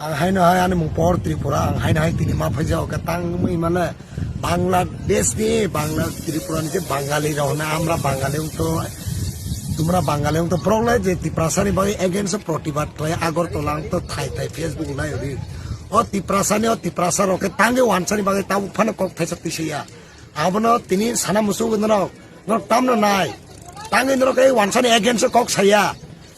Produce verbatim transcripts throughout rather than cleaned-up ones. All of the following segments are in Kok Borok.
Ang haino hai ani mung por Tripura, ang haino hai tini ma phaijao khe tangwi mane Bangladesh ni, Bangla, Tripura ni je Bangali rok hwnna, amra Bangali wngto, tumra Bangali wngto, borok lai je Tiprasa ni bagwi against o protibad khlai Agartala wngto thai thai Facebook nai ri. O Tiprasa ni, o Tiprasa rok khe tangwi wansa ni bagwi tabuk phano kok thaisa twi saya. Abono tini sana musugo norok, norok tamno nai. Tangwi norok ei wansani against o kok saya.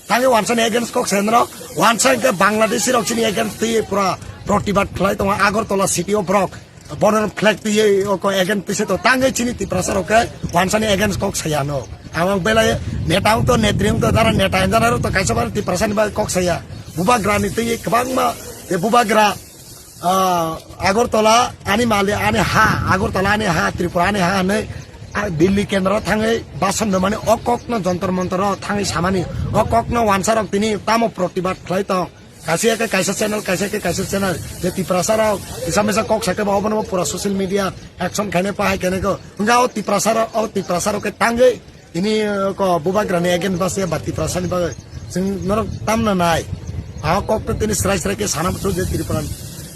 Tangwi wansani against kok saya norok. Wansa hwnkhe Bangladeshi rok chini against twi pura protibad khlai tongo Agartala city o borok. Border flag twi o ko against twi se to tangwi chini Tiprasa rok khe wansani against kok saya no. Ang belai neta wngto, netri wngto, jara neta enjana rok to kaisa bar Tiprasa ni bagwi kok saya. Bubagra ni twi kwbangma, e Bubagra Ah, Agartala ani mali, ani ha, Agartala ani ha, Tripura ani ha hinwi, ah, Delhi kendro thangwi basan rwmani o kokno Jantar Mantar o thangwi samani, o kokno wansarok tini tamo protibad khlai tong. Kaisa khe kaisa channel, kaisa khe kaisa channel, je Tiprasa rok kisa misa kok sakhe ba obono pura social media action khainai pahai khainai ko. Wngkha o Tiprasa rok, o Tiprasa rok khe tangwi Tini, uh, ko Bubagrani against base ba Tiprasani bagwi chwng norok tamna nai. A kok to tini srai srai khe sana muchung je Tripura,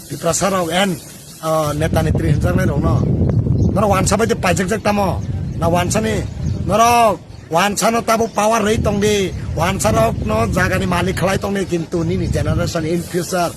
Tiprasa rok en, uh, neta netri hinjaknai rokno. Norok wansa bai de paijak jak tamo. Na wansani norok wansano tabo power rei tongdi. Wansa rokno jagani malik khlai tongdi kintu nini generation in future